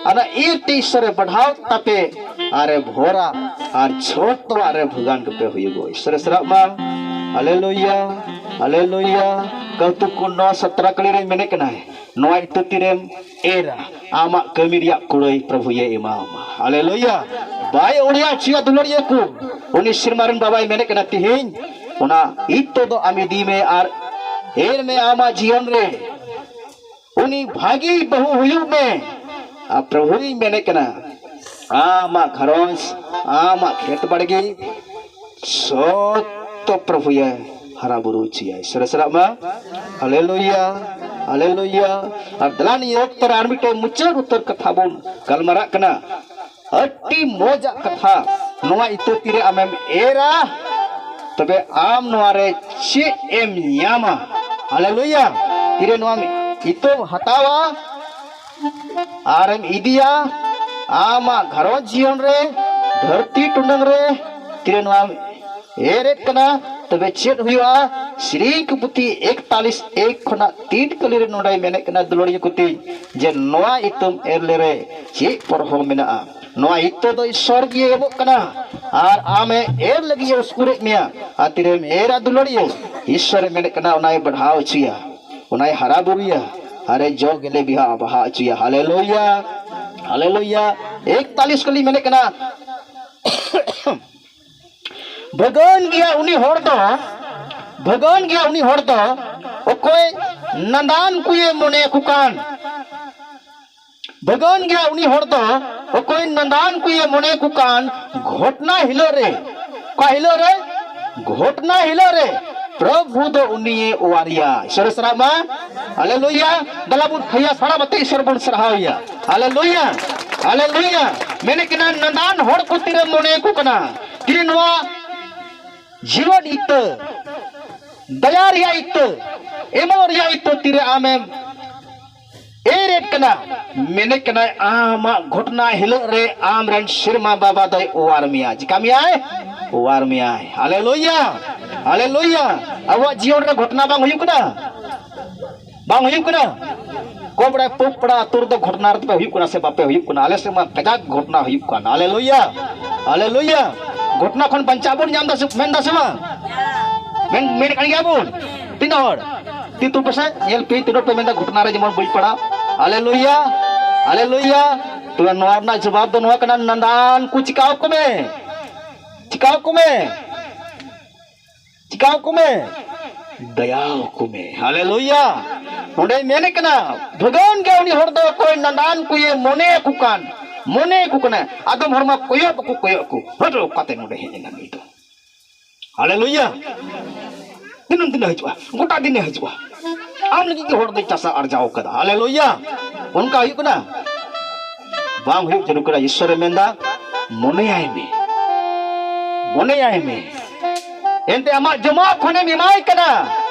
ᱚᱱᱟ ᱤᱨ ᱛᱮ ᱤᱥᱚᱨᱮ ᱵᱟᱲᱦᱟᱣ ᱛᱟᱯᱮ ᱟᱨᱮ ᱵᱷᱚᱨᱟ ᱟᱨ ᱡᱷᱚᱛᱚᱣᱟᱜ ᱨᱮ ᱵᱷᱟᱹᱜᱟᱱ ᱜᱮᱯᱮ ᱦᱩᱭᱩᱜᱚᱜ᱾ ᱤᱥᱚᱨᱮ ᱥᱟᱨᱦᱟᱜ ᱢᱟ᱾ ᱦᱟᱞᱮᱞᱩᱭᱟ, ᱦᱟᱞᱮᱞᱩᱭᱟ᱾ ᱠᱟᱹᱣᱛᱩ ᱠᱚ ᱱᱚᱣᱟ ᱥᱟᱛᱨᱟ ᱠᱟᱹᱞᱤ ᱨᱮ ᱢᱮᱱᱮᱫ ᱠᱟᱱᱟᱭ, ᱱᱚᱣᱟ ᱤᱛᱟᱹ ᱛᱤᱨᱮᱢ ᱮᱨᱟ, ᱟᱢᱟᱜ ᱠᱟᱹᱢᱤ ᱨᱮᱭᱟᱜ ᱠᱩᱲᱟᱹᱭ ᱯᱨᱚᱵᱷᱩᱭᱮ ᱮᱢᱟᱢᱟ᱾ ᱦᱟᱞᱮᱞᱩᱭᱟ᱾ ᱵᱟᱭ ᱚᱲᱮᱭᱟ ᱪᱤᱭᱟ ᱫᱩᱞᱟᱹᱲᱤᱭᱟᱹ ᱠᱚ᱾ ᱩᱱᱤ ᱥᱮᱨᱢᱟ ᱨᱮᱱ ᱵᱟᱵᱟᱭ ᱢᱮᱱᱮᱫ ᱠᱟᱱᱟ, ᱛᱤᱦᱤᱧ ᱚᱱᱟ ᱤᱛᱟᱹ ᱫᱚ ᱟᱢ ᱤᱫᱤ ᱢᱮ ᱟᱨ ᱮᱨ ᱢᱮ ᱟᱢᱟᱜ ᱡᱤᱭᱚᱱ ᱨᱮ᱾ ᱩᱱᱤ ᱵᱷᱟᱹᱜᱤ ᱵᱟᱹᱦᱩ ᱦᱩᱭᱩᱜ ᱢᱮ᱾ ᱟᱨ ᱯᱨᱚᱵᱷᱩᱭ ᱢᱮᱱᱮᱫ ᱠᱟᱱᱟ, ᱟᱢᱟᱜ ᱜᱷᱟᱨᱚᱸᱡᱽ, ᱟᱢᱟᱜ ᱠᱷᱮᱛ ᱵᱟᱲᱜᱮ, ᱥᱚᱛᱚ ᱯᱨᱚᱵᱷᱩᱭᱮ ᱦᱟᱨᱟ ᱵᱩᱨᱩ ᱦᱚᱪᱚᱭᱟ᱾ ᱤᱥᱚᱨᱮ ᱥᱟᱨᱦᱟᱜ ᱢᱟ᱾ ᱦᱟᱞᱮᱞᱩᱭᱟ, ᱦᱟᱞᱮᱞᱩᱭᱟ᱾ ᱟᱨ ᱫᱮᱞᱟ ᱱᱤᱭᱟᱹ ᱚᱠᱛᱚ ᱨᱮ ᱟᱨ ᱢᱤᱫᱴᱮᱱ ᱢᱩᱪᱟᱹᱫ ᱩᱛᱟᱹᱨ ᱠᱟᱛᱷᱟ ᱵᱚᱱ ᱜᱟᱞᱢᱟᱨᱟᱜ ᱠᱟᱱᱟ᱾ ᱟᱹᱰᱤ ᱢᱚᱡᱟᱜ ᱠᱟᱛᱷᱟ᱾ ᱱᱚᱣᱟ ᱤᱛᱟᱹ ᱛᱤᱨᱮ ᱟᱢᱮᱢ ᱮᱨᱟ, ᱛᱚᱵᱮ ᱟᱢ ᱱᱚᱣᱟ ᱨᱮ ᱪᱮᱫ ᱮᱢ ᱧᱟᱢᱟ? ᱦᱟᱞᱮᱞᱩᱭᱟ᱾ ᱛᱤᱨᱮ ᱱᱚᱣᱟ ᱤᱛᱟᱹᱢ ᱦᱟᱛᱟᱣᱟ ᱟᱨᱮᱢ ᱤᱫᱤᱭᱟ ᱟᱢᱟᱜ ᱜᱷᱟᱨᱚᱸᱡᱽ ᱡᱤᱭᱚᱱ ᱨᱮ, ᱫᱷᱟᱹᱨᱛᱤ ᱴᱩᱰᱟᱹᱝ ᱨᱮ, ᱛᱤᱨᱮ ᱱᱚᱣᱟ ᱮᱨᱮᱫ ᱠᱟᱱᱟ, ᱛᱚᱵᱮ ᱪᱮᱫ ᱦᱩᱭᱩᱜᱼᱟ? ᱥᱮᱨᱮᱧ ᱠᱚ ᱯᱩᱛᱷᱤ ᱮᱠᱛᱟᱞᱤᱥ ᱮᱠ ᱠᱷᱚᱱᱟᱜ ᱛᱤᱱ ᱠᱟᱹᱞᱤ ᱨᱮ ᱱᱚᱰᱮᱭ ᱢᱮᱱᱮᱫ ᱠᱟᱱᱟ, ᱫᱩᱞᱟᱹᱲᱤᱭᱟᱹ ᱠᱚ ᱛᱤᱧ, ᱡᱮ ᱱᱚᱣᱟ ᱤᱛᱟᱹᱢ ᱮᱨ ᱞᱮᱨᱮ ᱪᱮᱫ ᱯᱚᱨᱦᱚ ᱢᱮᱱᱟᱜᱼᱟ? ᱱᱚᱣᱟ ᱤᱛᱟᱹ ᱫᱚ ᱤᱥᱥᱚᱨ ᱜᱮ ᱮᱢᱚᱜ ᱠᱟᱱᱟ, ᱟᱨ ᱟᱢᱮ ᱮᱨ ᱞᱟᱹᱜᱤᱫ ᱮ ᱩᱥᱠᱩᱨᱮᱫ ᱢᱮᱭᱟ᱾ ᱟᱨ ᱛᱤᱨᱮᱢ ᱮᱨᱟ ᱫᱩᱞᱟᱹᱲᱤᱭᱟᱹ, ᱤᱥᱥᱚᱨᱮ ᱢᱮᱱᱮᱫ ᱠᱟᱱᱟ, ᱚᱱᱟᱭ ᱵᱟᱲᱦᱟᱣ ᱦᱚᱪᱚᱭᱟ, ᱚᱱᱟᱭ ᱦᱟᱨᱟ ᱵᱩᱨᱩᱭᱟ, ᱟᱨᱮ ᱡᱚ ᱜᱮᱞᱮ ᱵᱤᱦᱟ ᱵᱟᱦᱟ ᱦᱚᱪᱚᱭᱟ᱾ ᱦᱟᱞᱮᱞᱩᱭᱟ, ᱦᱟᱞᱮᱞᱩᱭᱟ᱾ ᱮᱠᱛᱟᱞᱤᱥ ᱠᱚᱞᱤᱧ ᱢᱮᱱᱮᱫ ᱠᱟᱱᱟ, ᱵᱷᱟᱹᱜᱟᱹᱱ ᱜᱮᱭᱟ ᱩᱱᱤ ᱦᱚᱲ ᱫᱚ, ᱵᱷᱟᱹᱜᱟᱹᱱ ᱜᱮᱭᱟ ᱩᱱᱤ ᱦᱚᱲ ᱫᱚ, ᱚᱠᱚᱭ ᱱᱟᱫᱟᱱ ᱠᱚᱭᱮ ᱢᱚᱱᱮ ᱠᱚ ᱠᱟᱱ᱾ ᱵᱷᱟᱹᱜᱟᱹᱱ ᱜᱮᱭᱟ ᱩᱱᱤ ᱦᱚᱲ ᱫᱚ, ᱚᱠᱚᱭ ᱱᱟᱫᱟᱱ ᱠᱚᱭᱮ ᱢᱚᱱᱮ ᱠᱚ ᱠᱟᱱ᱾ ᱜᱷᱚᱴᱱᱟ ᱦᱤᱞᱳᱜ ᱨᱮ, ᱚᱠᱟ ᱦᱤᱞᱳᱜ ᱨᱮ? ᱜᱷᱚᱴᱱᱟ ᱦᱤᱞᱳᱜ ᱨᱮ ᱯᱨᱚᱵᱷᱩ ᱫᱚ ᱩᱱᱤᱭᱮ ᱚᱣᱟᱨᱮᱭᱟ᱾ ᱤᱥᱚᱨ ᱥᱟᱨᱦᱟᱣ ᱢᱟ᱾ ᱦᱟᱞᱮᱞᱩᱭᱟ᱾ ᱫᱮᱞᱟ ᱵᱚᱱ ᱛᱷᱟᱭᱟ ᱥᱟᱲᱟ ᱵᱟᱛᱮ ᱤᱥᱚᱨ ᱵᱚᱱ ᱥᱟᱨᱦᱟᱣᱮᱭᱟ᱾ ᱦᱟᱞᱮᱞᱩᱭᱟ, ᱦᱟᱞᱮᱞᱩᱭᱟ᱾ ᱢᱮᱱᱮᱫ ᱠᱟᱱᱟ, ᱱᱟᱫᱟᱱ ᱦᱚᱲ ᱠᱚ ᱛᱤᱨᱮ ᱢᱚᱱᱮ ᱠᱚ ᱠᱟᱱᱟ, ᱛᱤᱨᱮ ᱱᱚᱣᱟ ᱡᱤᱭᱚᱱ ᱤᱛᱟᱹ, ᱫᱟᱭᱟ ᱨᱮᱭᱟᱜ ᱤᱛᱟᱹ, ᱮᱢᱚᱜ ᱨᱮᱭᱟᱜ ᱤᱛᱟᱹ ᱛᱤᱨᱮ ᱟᱢᱮᱢ ᱮᱨᱮᱫ ᱠᱟᱱᱟ? ᱢᱮᱱᱮᱫ ᱠᱟᱱᱟᱭ, ᱟᱢᱟᱜ ᱜᱷᱚᱴᱱᱟ ᱦᱤᱞᱳᱜ ᱨᱮ ᱟᱢ ᱨᱮᱱ ᱥᱮᱨᱢᱟ ᱵᱟᱵᱟ ᱫᱚᱭ ᱚᱣᱟᱨ ᱢᱮᱭᱟ᱾ ᱪᱤᱠᱟ ᱢᱮᱭᱟᱭ? ᱚᱣᱟᱨ ᱢᱮᱭᱟᱭ᱾ ᱦᱟᱞᱮᱞᱩᱭᱟ, ᱦᱟᱞᱮᱞᱩᱭᱟ᱾ ᱟᱵᱚᱣᱟᱜ ᱡᱤᱭᱚᱱ ᱨᱮ ᱜᱷᱚᱴᱱᱟ ᱵᱟᱝ ᱦᱩᱭᱩᱜ ᱠᱟᱱᱟ? ᱵᱟᱝ ᱦᱩᱭᱩᱜ ᱠᱟᱱᱟ? ᱠᱚ ᱵᱟᱲᱟᱭ ᱯᱩᱠ ᱯᱟᱲᱟ ᱟᱹᱛᱩ ᱨᱮᱫᱚ ᱜᱷᱚᱴᱱᱟ ᱨᱮ ᱛᱚᱵᱮ ᱦᱩᱭᱩᱜ ᱠᱟᱱᱟ ᱥᱮ ᱵᱟᱯᱮ ᱦᱩᱭᱩᱜ ᱠᱟᱱᱟ? ᱟᱞᱮ ᱥᱮᱫ ᱢᱟ ᱠᱟᱡᱟᱠ ᱜᱷᱚᱴᱱᱟ ᱦᱩᱭᱩᱜ ᱠᱟᱱᱟ᱾ ᱦᱟᱞᱮᱞᱩᱭᱟ, ᱦᱟᱞᱮᱞᱩᱭᱟ᱾ ᱜᱷᱚᱴᱱᱟ ᱠᱷᱚᱱ ᱵᱟᱧᱪᱟᱣ ᱵᱚᱱ ᱧᱟᱢ ᱫᱟ ᱥᱮ, ᱢᱮᱱ ᱫᱟ ᱥᱮ ᱵᱟᱝ? ᱢᱮᱱ, ᱢᱮᱱ ᱠᱟᱱ ᱜᱮᱭᱟ ᱵᱚᱱ᱾ ᱛᱤᱱᱟᱹᱜ ᱦᱚᱲ ᱛᱤ ᱛᱩᱞ ᱯᱮᱥᱮ, ᱧᱮᱞ ᱯᱮ ᱛᱤᱱᱟᱹᱜ ᱯᱮ ᱢᱮᱱ ᱫᱟ ᱜᱷᱚᱴᱱᱟ ᱨᱮ ᱡᱮᱢᱚᱱ ᱵᱟᱹᱧ ᱯᱟᱲᱟᱣ᱾ ᱦᱟᱞᱮᱞᱩᱭᱟ, ᱦᱟᱞᱮᱞᱩᱭᱟ᱾ ᱛᱚᱵᱮ ᱱᱚᱣᱟ ᱨᱮᱱᱟᱜ ᱡᱚᱵᱟᱵ ᱫᱚ ᱱᱚᱣᱟ ᱠᱟᱱᱟ, ᱱᱟᱫᱟᱱ ᱠᱚ ᱪᱤᱠᱟᱣ ᱠᱚ ᱢᱮ, ᱪᱤᱠᱟᱣ ᱠᱚ ᱢᱮ᱾ ᱪᱤᱠᱟᱹ ᱟᱠᱚ ᱢᱮ, ᱫᱟᱭᱟ ᱟᱠᱚ ᱢᱮ᱾ ᱦᱟᱞᱮᱞᱩᱭᱟ᱾ ᱱᱚᱰᱮ ᱢᱮᱱᱮᱫ ᱠᱟᱱᱟ, ᱵᱷᱟᱹᱜᱟᱹᱱ ᱜᱮ ᱩᱱᱤ ᱦᱚᱲ ᱫᱚ ᱚᱠᱚᱭ ᱱᱟᱫᱟᱱ ᱠᱚᱭᱮ ᱢᱚᱱᱮ ᱟᱠᱚ ᱠᱟᱱ, ᱢᱚᱱᱮ ᱟᱠᱚ ᱠᱟᱱᱟ᱾ ᱟᱫᱚᱢ ᱦᱚᱲ ᱢᱟ ᱠᱚᱭᱚᱜ ᱵᱟᱠᱚ ᱠᱚᱭᱚᱜ ᱟᱠᱚ, ᱦᱟᱹᱴ ᱚᱠᱟᱛᱮ ᱱᱚᱰᱮ ᱦᱮᱡ ᱮᱱᱟ ᱱᱩᱭ ᱫᱚ? ᱦᱟᱞᱮᱞᱩᱭᱟ᱾ ᱫᱤᱱᱟᱹᱢ ᱫᱤᱱᱮ ᱦᱤᱡᱩᱜᱼᱟ, ᱜᱚᱴᱟ ᱫᱤᱱᱮ ᱦᱤᱡᱩᱜᱼᱟ᱾ ᱟᱢ ᱞᱟᱹᱜᱤᱫ ᱜᱮ ᱦᱚᱲ ᱫᱚᱧ ᱪᱟᱥᱟ ᱟᱨᱡᱟᱣ ᱠᱟᱫᱟ᱾ ᱦᱟᱞᱮᱞᱩᱭᱟ᱾ ᱚᱱᱠᱟ ᱦᱩᱭᱩᱜ ᱠᱟᱱᱟ? ᱵᱟᱝ ᱦᱩᱭᱩᱜ ᱡᱟᱹᱨᱩᱲ ᱠᱟᱱᱟ᱾ ᱤᱥᱥᱚᱨᱮ ᱢᱮᱱᱫᱟ, ᱢᱚᱱᱮᱭᱟᱭ ᱢᱮ, ᱢᱚᱱᱮᱭᱟᱭ ᱢᱮ᱾ ᱮᱱᱛᱮ ᱟᱢᱟᱜ ᱡᱚᱢᱟᱜ ᱠᱷᱚᱱᱮᱢ ᱮᱢᱟᱭ ᱠᱟᱱᱟ,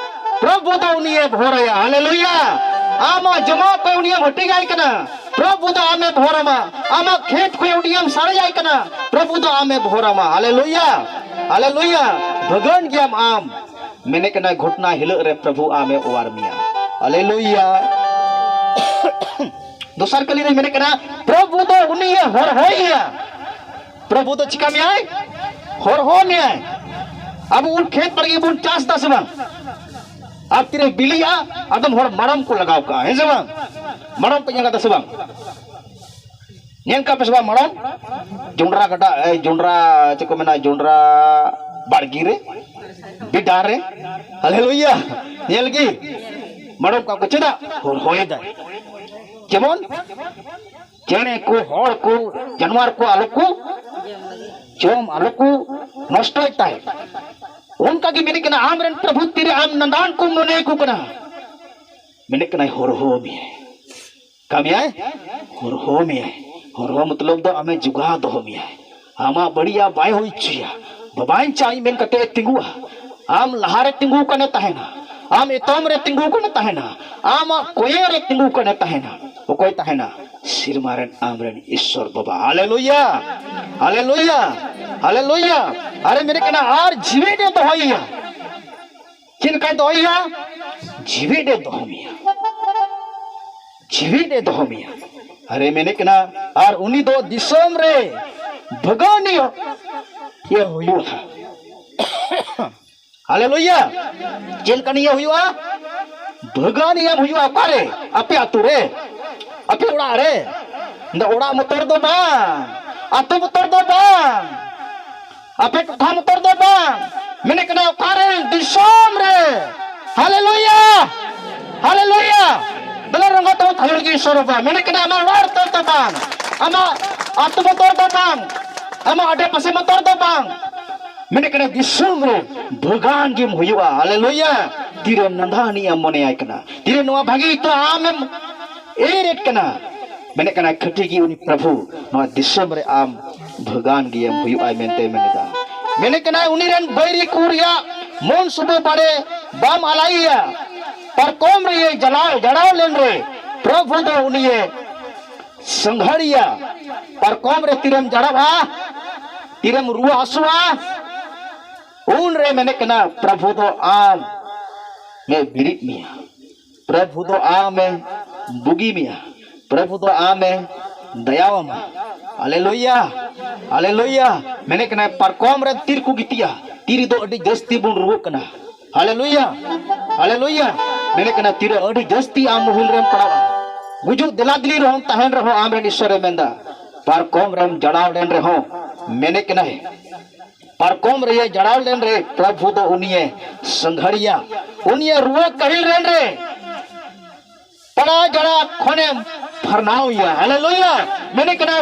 ᱯᱨᱚᱵᱷᱩ ᱫᱚ ᱩᱱᱤᱭᱮ ᱵᱷᱚᱨᱟᱭᱟ᱾ ᱦᱟᱞᱮᱞᱩᱭᱟ᱾ ᱟᱢᱟᱜ ᱡᱚᱢᱟᱜ ᱠᱷᱚᱱ ᱩᱱᱤᱭᱮᱢ ᱦᱟᱹᱴᱤᱧᱟᱭ ᱠᱟᱱᱟ, ᱯᱨᱚᱵᱷᱩ ᱫᱚ ᱟᱢᱮ ᱵᱷᱚᱨᱟᱢᱟ᱾ ᱟᱢᱟᱜ ᱠᱷᱮᱛ ᱠᱷᱚᱱ ᱩᱱᱤᱭᱮᱢ ᱥᱟᱨᱮᱡᱟᱭ ᱠᱟᱱᱟ, ᱯᱨᱚᱵᱷᱩ ᱫᱚ ᱟᱢᱮ ᱵᱷᱚᱨᱟᱢᱟ᱾ ᱦᱟᱞᱮᱞᱩᱭᱟ᱾ ᱦᱟᱞᱮᱞᱩᱭᱟ᱾ ᱵᱷᱟᱹᱜᱟᱹᱱ ᱜᱮᱭᱟᱢ ᱟᱢ᱾ ᱢᱮᱱᱮᱫ ᱠᱟᱱᱟᱭ, ᱜᱷᱚᱴᱱᱟ ᱦᱤᱞᱳᱜ ᱨᱮ ᱯᱨᱚᱵᱷᱩ ᱟᱢᱮ ᱚᱣᱟᱨ ᱢᱮᱭᱟ᱾ ᱦᱟᱞᱮᱞᱩᱭᱟ᱾ ᱫᱚᱥᱟᱨ ᱠᱟᱹᱞᱤ ᱨᱮ ᱢᱮᱱᱮᱫ ᱠᱟᱱᱟ, ᱯᱨᱚᱵᱷᱩ ᱫᱚ ᱩᱱᱤᱭᱮ ᱦᱚᱨᱦᱚᱭᱮᱭᱟ᱾ ᱯᱨᱚᱵᱷᱩ ᱫᱚ ᱪᱤᱠᱟ ᱢᱮᱭᱟᱭ? ᱦᱚᱨᱦᱚ ᱢᱮᱭᱟᱭ᱾ ᱟᱵᱚ ᱩᱱ ᱠᱷᱮᱛ ᱵᱟᱲᱜᱮ ᱵᱚᱱ ᱪᱟᱥ ᱫᱟ ᱥᱮ ᱵᱟᱝ? ᱟᱨ ᱛᱤᱨᱮ ᱵᱤᱞᱤᱜᱼᱟ, ᱟᱫᱚᱢ ᱦᱚᱲ ᱢᱟᱲᱚᱢ ᱠᱚ ᱞᱟᱜᱟᱣ ᱠᱟᱜᱼᱟ, ᱦᱮᱸ ᱥᱮ ᱵᱟᱝ? ᱢᱟᱲᱚᱢ ᱯᱮ ᱧᱮᱞ ᱠᱟᱫᱟ ᱥᱮ ᱵᱟᱝ? ᱧᱮᱞ ᱠᱟᱜ ᱯᱮ ᱥᱮ ᱵᱟᱝ ᱢᱟᱲᱚᱢ? ᱡᱚᱱᱰᱨᱟ ᱜᱟᱰᱟ, ᱮ, ᱡᱚᱱᱰᱨᱟ, ᱪᱮᱫ ᱠᱚ ᱢᱮᱱᱟ, ᱡᱚᱱᱰᱨᱟ ᱵᱟᱲᱜᱮ ᱨᱮ, ᱵᱮᱰᱟ ᱨᱮ᱾ ᱦᱟᱞᱮᱞᱩᱭᱟ᱾ ᱧᱮᱞ ᱜᱮ᱾ ᱢᱟᱲᱚᱢ ᱠᱟᱜ ᱠᱚ ᱪᱮᱫᱟᱜ? ᱦᱚᱨᱦᱚᱭᱮᱫᱟᱭ᱾ ᱡᱮᱢᱚᱱ ᱪᱮᱬᱮ ᱠᱚ, ᱦᱚᱲ ᱠᱚ, ᱡᱟᱱᱣᱟᱨ ᱠᱚ ᱟᱞᱚ ᱠᱚ ᱡᱚᱢ, ᱟᱞᱚ ᱠᱚ ᱱᱚᱥᱴᱚᱭ ᱛᱟᱭ᱾ ᱚᱱᱠᱟ ᱜᱮ ᱢᱮᱱᱮᱫ ᱠᱟᱱᱟ, ᱟᱢᱨᱮᱱ ᱯᱨᱚᱵᱷᱩ ᱛᱤᱨᱮ ᱟᱢ ᱱᱟᱫᱟᱱ ᱠᱚ ᱢᱚᱱᱮ ᱠᱚ ᱠᱟᱱᱟ, ᱢᱮᱱᱮᱫ ᱠᱟᱱᱟᱭ, ᱦᱚᱨᱦᱚ ᱢᱮᱭᱟᱭ᱾ ᱠᱟᱹᱢᱤᱭᱟᱭ, ᱦᱚᱨᱦᱚ ᱢᱮᱭᱟᱭ᱾ ᱦᱚᱨᱦᱚ ᱢᱚᱛᱞᱚᱵ ᱫᱚ ᱟᱢᱮ ᱡᱚᱜᱟᱣ ᱫᱚᱦᱚ ᱢᱮᱭᱟᱭ᱾ ᱟᱢᱟᱜ ᱵᱟᱹᱲᱤᱡᱟᱜ ᱵᱟᱭ ᱦᱩᱭ ᱦᱚᱪᱚᱭᱟ᱾ ᱵᱟᱵᱟᱧ ᱪᱟᱞᱟᱜ ᱟᱹᱧ ᱢᱮᱱ ᱠᱟᱛᱮ ᱮ ᱛᱤᱸᱜᱩᱜᱼᱟ᱾ ᱟᱢ ᱞᱟᱦᱟᱨᱮ ᱛᱤᱸᱜᱩ ᱠᱟᱱᱮ ᱛᱟᱦᱮᱱᱟ, ᱟᱢ ᱮᱛᱚᱢ ᱨᱮ ᱛᱤᱸᱜᱩ ᱠᱟᱱᱮ ᱛᱟᱦᱮᱱᱟ, ᱟᱢᱟᱜ ᱠᱚᱭᱮ ᱨᱮ ᱛᱤᱸᱜᱩ ᱠᱟᱱᱮ ᱛᱟᱦᱮᱱᱟ᱾ ᱚᱠᱚᱭ ᱛᱟᱦᱮᱱᱟ? ᱥᱮᱨᱢᱟ ᱨᱮᱱ ᱟᱢᱨᱮᱱ ᱤᱥᱥᱚᱨ ᱵᱟᱵᱟ᱾ ᱦᱟᱞᱮᱞᱩᱭᱟ, ᱦᱟᱞᱮᱞᱩᱭᱟ, ᱦᱟᱞᱮᱞᱩᱭᱟ᱾ ᱟᱨᱮ ᱢᱮᱱᱮᱫ ᱠᱟᱱᱟ, ᱟᱨ ᱡᱤᱣᱮᱫ ᱮ ᱫᱚᱦᱚᱭᱮᱭᱟ᱾ ᱪᱮᱫ ᱞᱮᱠᱟᱭ ᱫᱚᱦᱚᱭᱮᱭᱟ? ᱡᱤᱣᱮᱫ ᱮ ᱫᱚᱦᱚ ᱢᱮᱭᱟ, ᱡᱤᱣᱮᱫ ᱮ ᱫᱚᱦᱚ ᱢᱮᱭᱟ᱾ ᱟᱨᱮ ᱢᱮᱱᱮᱫ ᱠᱟᱱᱟ, ᱟᱨ ᱩᱱᱤ ᱫᱚ ᱫᱤᱥᱚᱢ ᱨᱮ ᱵᱷᱟᱹᱜᱟᱹᱱᱤᱭᱟᱹ ᱤᱭᱟᱹ ᱦᱩᱭᱩᱜᱼᱟ᱾ ᱦᱟᱞᱮᱞᱩᱭᱟ᱾ ᱪᱮᱫ ᱞᱮᱠᱟᱱ ᱤᱭᱟᱹ ᱦᱩᱭᱩᱜᱼᱟ? ᱵᱷᱟᱹᱜᱟᱹᱱᱤᱭᱟᱹ ᱦᱩᱭᱩᱜᱼᱟ᱾ ᱚᱠᱟᱨᱮ? ᱟᱯᱮ ᱟᱹᱛᱩ ᱨᱮ, ᱟᱯᱮ ᱚᱲᱟᱜ ᱨᱮ᱾ ᱚᱲᱟᱜ ᱢᱚᱛᱚᱨ ᱫᱚ ᱵᱟᱝ, ᱟᱹᱛᱩ ᱢᱚᱛᱚᱨ ᱫᱚ ᱵᱟᱝ, ᱟᱯᱮ ᱴᱚᱴᱷᱟ ᱢᱚᱛᱚᱨ ᱫᱚ ᱵᱟᱝ, ᱢᱮᱱᱮᱫ ᱠᱟᱱᱟ ᱚᱠᱟᱨᱮ? ᱫᱤᱥᱚᱢ ᱨᱮ᱾ ᱦᱟᱞᱮᱞᱩᱭᱟ, ᱦᱟᱞᱮᱞᱩᱭᱟ᱾ ᱫᱮᱞᱟ ᱨᱚᱸᱜᱟ ᱛᱟᱵᱚᱱ ᱛᱷᱟᱭᱚ ᱞᱟᱹᱜᱤᱫ ᱤᱥᱚᱨ ᱵᱟᱵᱟ᱾ ᱢᱮᱱᱮᱫ ᱠᱟᱱᱟ ᱟᱢᱟᱜ ᱚᱲᱟᱜ ᱨᱮ ᱛᱚ ᱵᱟᱝ, ᱟᱢᱟᱜ ᱟᱹᱛᱩ ᱢᱚᱛᱚᱨ ᱫᱚ ᱵᱟᱝ, ᱟᱢᱟᱜ ᱟᱰᱮ ᱯᱟᱥᱮ ᱢᱚᱛᱚᱨ ᱫᱚ ᱵᱟᱝ, ᱢᱮᱱᱮᱫ ᱠᱟᱱᱟ ᱫᱤᱥᱚᱢ ᱨᱮ ᱵᱷᱟᱹᱜᱟᱹᱱ ᱜᱮᱢ ᱦᱩᱭᱩᱜᱼᱟ᱾ ᱦᱟᱞᱮᱞᱩᱭᱟ᱾ ᱛᱤᱨᱮ ᱱᱟᱫᱷᱟᱱᱤᱡ ᱮᱢ ᱢᱚᱱᱮᱭᱟᱭ ᱠᱟᱱᱟ, ᱛᱤᱨᱮ ᱱᱚᱣᱟ ᱵᱷᱟᱹᱜᱤ ᱤᱛᱟᱹ ᱟᱢᱮᱢ ᱮᱨᱮᱫ ᱠᱟᱱᱟ, ᱢᱮᱱᱮᱫ ᱠᱟᱱᱟ ᱠᱷᱟᱹᱴᱤ ᱜᱮ ᱩᱱᱤ ᱯᱨᱚᱵᱷᱩ ᱱᱚᱣᱟ ᱫᱤᱥᱚᱢ ᱨᱮ ᱟᱢ ᱵᱷᱟᱹᱜᱟᱱ ᱜᱮᱭᱮᱢ ᱦᱩᱭᱩᱜᱼᱟ ᱢᱮᱱᱛᱮ ᱢᱮᱱᱮᱫᱟ᱾ ᱢᱮᱱᱮᱫ ᱠᱟᱱᱟᱭ ᱩᱱᱤ ᱨᱮᱱ ᱵᱟᱹᱭᱨᱤ ᱠᱚ ᱨᱮᱭᱟᱜ ᱢᱚᱱ ᱥᱩᱵᱟᱹ ᱵᱟᱲᱮ ᱵᱟᱢ ᱟᱞᱟᱭᱮᱭᱟ᱾ ᱯᱟᱨᱠᱚᱢ ᱨᱮᱭᱮ ᱡᱟᱞᱟᱣ ᱡᱟᱲᱟᱣ ᱞᱮᱱ ᱨᱮ ᱯᱨᱚᱵᱷᱩ ᱫᱚ ᱩᱱᱤᱭᱮ ᱥᱟᱸᱜᱷᱟᱨᱤᱭᱟ᱾ ᱯᱟᱨᱠᱚᱢ ᱨᱮ ᱛᱤᱨᱮᱢ ᱡᱟᱲᱟᱣᱟ, ᱛᱤᱨᱮᱢ ᱨᱩᱣᱟᱹ ᱦᱟᱹᱥᱩᱜᱼᱟ, ᱩᱱ ᱨᱮ ᱢᱮᱱᱮᱫ ᱠᱟᱱᱟ ᱯᱨᱚᱵᱷᱩ ᱫᱚ ᱟᱢ ᱢᱮ ᱵᱤᱨᱤᱫ ᱢᱮᱭᱟ, ᱯᱨᱚᱵᱷᱩ ᱫᱚ ᱟᱢᱮ ᱵᱩᱜᱤ ᱢᱮᱭᱟ, ᱯᱨᱚᱵᱷᱩ ᱫᱚ ᱟᱢᱮ ᱫᱟᱭᱟᱣᱟᱢᱟ᱾ ᱦᱟᱞᱮᱞᱩᱭᱟ, ᱦᱟᱞᱮᱞᱩᱭᱟ᱾ ᱢᱮᱱᱮᱫ ᱠᱟᱱᱟᱭ ᱯᱟᱨᱠᱚᱢ ᱨᱮ ᱛᱤᱨ ᱠᱚ ᱜᱤᱛᱤᱡᱼᱟ, ᱛᱤ ᱨᱮᱫᱚ ᱟᱹᱰᱤ ᱡᱟᱹᱥᱛᱤ ᱵᱚᱱ ᱨᱩᱣᱟᱹᱜ ᱠᱟᱱᱟ᱾ ᱦᱟᱞᱮᱞᱩᱭᱟ, ᱦᱟᱞᱮᱞᱩᱭᱟ᱾ ᱢᱮᱱᱮᱫ ᱠᱟᱱᱟ ᱛᱤᱨᱮ ᱟᱹᱰᱤ ᱡᱟᱹᱥᱛᱤ ᱟᱢ ᱢᱩᱦᱤᱞ ᱨᱮᱢ ᱯᱟᱲᱟᱣᱟ, ᱜᱩᱡᱩᱜ ᱫᱮᱞᱟ ᱫᱮᱞᱤ ᱨᱮᱦᱚᱸᱢ ᱛᱟᱦᱮᱱ ᱨᱮᱦᱚᱸ ᱟᱢᱨᱮᱱ ᱤᱥᱚᱨᱮ ᱢᱮᱱᱫᱟ, ᱯᱟᱨᱠᱚᱢ ᱨᱮᱢ ᱡᱟᱲᱟᱣ ᱞᱮᱱ ᱨᱮᱦᱚᱸ ᱢᱮᱱᱮᱫ ᱠᱟᱱᱟᱭ ᱯᱟᱨᱠᱚᱢ ᱨᱮᱭᱮ ᱡᱟᱲᱟᱣ ᱞᱮᱱ ᱨᱮ ᱯᱨᱚᱵᱷᱩ ᱫᱚ ᱩᱱᱤᱭᱮ ᱥᱟᱸᱜᱷᱟᱨᱤᱭᱟ, ᱩᱱᱤᱭᱮ ᱨᱩᱣᱟᱹ ᱠᱟᱹᱦᱤᱞ ᱨᱮᱱ ᱨᱮ ᱯᱟᱲᱟ ᱡᱟᱲᱟ ᱠᱷᱚᱱᱮᱢ ᱯᱷᱟᱨᱱᱟᱣ ᱮᱭᱟ᱾ ᱦᱟᱞᱮᱞᱩᱭᱟ᱾ ᱢᱮᱱᱮᱫ ᱠᱟᱱᱟ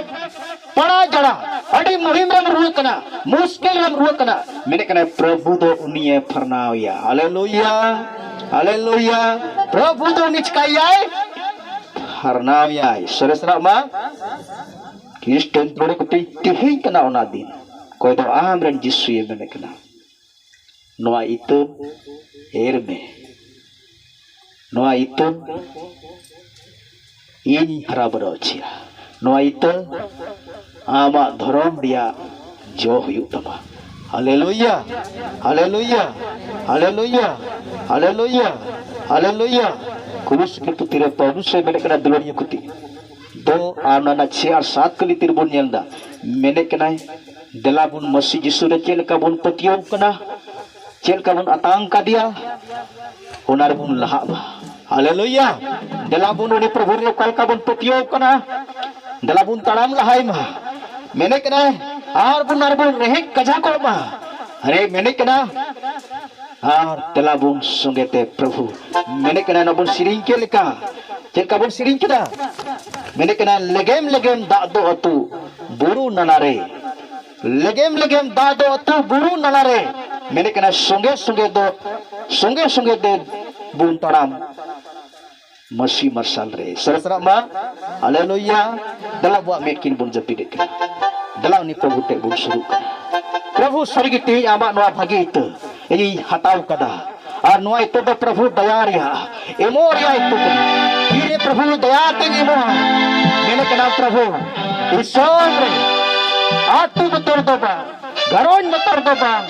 ᱯᱟᱲᱟ ᱡᱟᱲᱟ, ᱟᱹᱰᱤ ᱢᱩᱦᱤᱢ ᱨᱮᱢ ᱨᱩᱣᱟᱹᱜ ᱠᱟᱱᱟ, ᱢᱩᱥᱠᱤᱞ ᱨᱮᱢ ᱨᱩᱣᱟᱹᱜ ᱠᱟᱱᱟ, ᱢᱮᱱᱮᱫ ᱠᱟᱱᱟ ᱯᱨᱚᱵᱷᱩ ᱫᱚ ᱩᱱᱤᱭᱮ ᱯᱷᱟᱨᱱᱟᱣ ᱮᱭᱟ᱾ ᱦᱟᱞᱮᱞᱩᱭᱟ, ᱦᱟᱞᱮᱞᱩᱭᱟ᱾ ᱯᱨᱚᱵᱷᱩ ᱫᱚ ᱩᱱᱤ ᱪᱤᱠᱟᱭᱟᱭ? ᱯᱷᱟᱨᱱᱟᱣ ᱮᱭᱟᱭ᱾ ᱥᱚᱨᱮᱥ ᱨᱟᱜ ᱢᱟ ᱠᱷᱨᱤᱥᱴᱟᱱ ᱛᱩᱲᱩᱠ ᱛᱮ ᱛᱮᱦᱮᱧ ᱠᱟᱱᱟ ᱚᱱᱟ ᱫᱤᱱ᱾ ᱚᱠᱚᱭ ᱫᱚ ᱟᱢᱨᱮᱱ ᱡᱤᱥᱩᱭᱮ ᱢᱮᱱᱮᱫ ᱠᱟᱱᱟ, ᱱᱚᱣᱟ ᱤᱛᱟᱹ ᱮᱨ ᱢᱮ, ᱱᱚᱣᱟ ᱤᱛᱟᱹ ᱤᱧ ᱦᱟᱨᱟ ᱵᱩᱨᱩ ᱦᱚᱪᱚᱭᱟ, ᱱᱚᱣᱟ ᱤᱛᱟᱹ ᱟᱢᱟᱜ ᱫᱷᱚᱨᱚᱢ ᱨᱮᱭᱟᱜ ᱡᱚ ᱦᱩᱭᱩᱜ ᱛᱟᱢᱟ᱾ ᱦᱟᱞᱮᱞᱩᱭᱟ, ᱦᱟᱞᱮᱞᱩᱭᱟ, ᱦᱟᱞᱮᱞᱩᱭᱟ, ᱦᱟᱞᱮᱞᱩᱭᱟ, ᱦᱟᱞᱮᱞᱩᱭᱟ᱾ ᱠᱩᱨᱩᱥ ᱠᱤ ᱯᱩᱛᱷᱤ ᱨᱮ ᱯᱟᱣᱞᱩᱥ ᱮ ᱢᱮᱱᱮᱫ ᱠᱟᱱᱟ, ᱫᱩᱞᱟᱹᱲᱤᱭᱟᱹ ᱠᱚ ᱛᱤ ᱫᱚ ᱟᱨ ᱚᱱᱟ ᱨᱮᱱᱟᱜ ᱪᱷᱮ ᱟᱨ ᱥᱟᱛ ᱠᱟᱹᱞᱤ ᱛᱤᱨ ᱵᱚᱱ ᱧᱮᱞ ᱮᱫᱟ᱾ ᱢᱮᱱᱮᱫ ᱠᱟᱱᱟᱭ, ᱫᱮᱞᱟ ᱵᱚᱱ ᱢᱟᱹᱥᱤ ᱡᱤᱥᱩ ᱨᱮ ᱪᱮᱫ ᱞᱮᱠᱟ ᱵᱚᱱ ᱯᱟᱹᱛᱭᱟᱹᱣ ᱠᱟᱱᱟ, ᱪᱮᱫ ᱞᱮᱠᱟ ᱵᱚᱱ ᱟᱛᱟᱝ ᱠᱟᱫᱮᱭᱟ, ᱚᱱᱟ ᱨᱮᱵᱚᱱ ᱞᱟᱦᱟᱜ ᱢᱟ᱾ ᱦᱟᱞᱮᱞᱩᱭᱟ᱾ ᱫᱮᱞᱟ ᱵᱚᱱ ᱩᱱᱤ ᱯᱨᱚᱵᱷᱩ ᱨᱮ ᱚᱠᱟ ᱞᱮᱠᱟ ᱵᱚᱱ ᱯᱟᱹᱛᱭᱟᱹᱣ ᱠᱟᱱᱟ, ᱫᱮᱞᱟ ᱵᱚᱱ ᱛᱟᱲᱟᱢ ᱞᱟᱦᱟᱭ ᱢᱟ᱾ ᱢᱮᱱᱮᱫ ᱠᱟᱱᱟᱭ, ᱟᱨ ᱵᱚᱱ ᱟᱨ ᱵᱚᱱ ᱨᱮᱦᱮᱫ ᱠᱟᱡᱟ ᱠᱚᱜ ᱢᱟ᱾ ᱟᱨᱮ ᱢᱮᱱᱮᱫ ᱠᱟᱱᱟ, ᱟᱨ ᱫᱮᱞᱟ ᱵᱚᱱ ᱥᱚᱸᱜᱮ ᱛᱮ ᱯᱨᱚᱵᱷᱩ᱾ ᱢᱮᱱᱮᱫ ᱠᱟᱱᱟ ᱚᱱᱟ ᱵᱚᱱ ᱥᱮᱨᱮᱧ ᱪᱮᱫ ᱞᱮᱠᱟ? ᱪᱮᱫ ᱞᱮᱠᱟ ᱵᱚᱱ ᱥᱮᱨᱮᱧ ᱠᱮᱫᱟ? ᱢᱮᱱᱮᱫ ᱠᱟᱱᱟ ᱞᱮᱜᱮᱢ ᱞᱮᱜᱮᱢ ᱫᱟᱜ ᱫᱚ ᱟᱹᱛᱩ ᱵᱩᱨᱩ ᱱᱟᱞᱟ ᱨᱮ, ᱞᱮᱜᱮᱢ ᱞᱮᱜᱮᱢ ᱫᱟᱜ ᱫᱚ ᱟᱹᱛᱩ ᱵᱩᱨᱩ ᱱᱟᱞᱟ ᱨᱮ, ᱢᱮᱱᱮᱫ ᱠᱟᱱᱟ, ᱥᱚᱸᱜᱮ ᱥᱚᱸᱜᱮ ᱫᱚ, ᱥᱚᱸᱜᱮ ᱥᱚᱸᱜᱮ ᱫᱮ ᱵᱚᱱ ᱛᱟᱲᱟᱢ ᱢᱟᱹᱥᱤ ᱢᱟᱨᱥᱟᱞ ᱨᱮ᱾ ᱥᱟᱨᱟ ᱥᱟᱨᱟ ᱢᱟ, ᱦᱟᱞᱮᱞᱩᱭᱟ᱾ ᱫᱮᱞᱟ ᱟᱵᱚᱣᱟᱜ ᱢᱮᱫ ᱠᱤᱱ ᱵᱚᱱ ᱡᱟᱹᱯᱤᱫᱮᱫ ᱠᱟᱱᱟ᱾ ᱫᱮᱞᱟ ᱩᱱᱤ ᱯᱨᱚᱵᱷᱩ ᱴᱷᱮᱡ ᱵᱚᱱ ᱥᱩᱨᱩᱜ ᱠᱟᱱᱟ᱾ ᱯᱨᱚᱵᱷᱩ, ᱥᱟᱹᱨᱤᱜᱮ ᱛᱮᱦᱮᱧ ᱟᱢᱟᱜ ᱱᱚᱣᱟ ᱵᱷᱟᱹᱜᱤ ᱤᱛᱟᱹ ᱤᱧᱤᱧ ᱦᱟᱛᱟᱣ ᱠᱟᱫᱟ᱾ ᱟᱨ ᱱᱚᱣᱟ ᱤᱛᱟᱹ ᱫᱚ ᱯᱨᱚᱵᱷᱩ ᱫᱟᱭᱟ ᱨᱮᱭᱟᱜ, ᱮᱢᱚᱜ ᱨᱮᱭᱟᱜ ᱤᱛᱟᱹ ᱠᱟᱱᱟ᱾ ᱛᱤᱨᱮ ᱯᱨᱚᱵᱷᱩ ᱫᱟᱭᱟ ᱛᱮᱧ ᱮᱢᱚᱜᱼᱟ, ᱢᱮᱱᱮᱫ ᱠᱟᱱᱟ ᱯᱨᱚᱵᱷᱩ, ᱫᱤᱥᱚᱢ ᱨᱮ ᱟᱹᱛᱩ ᱵᱚᱛᱚᱨ ᱫᱚ ᱵᱟᱝ, ᱜᱷᱟᱨᱚᱸᱡᱽ ᱵᱚᱛᱚᱨ ᱫᱚ ᱵᱟᱝ,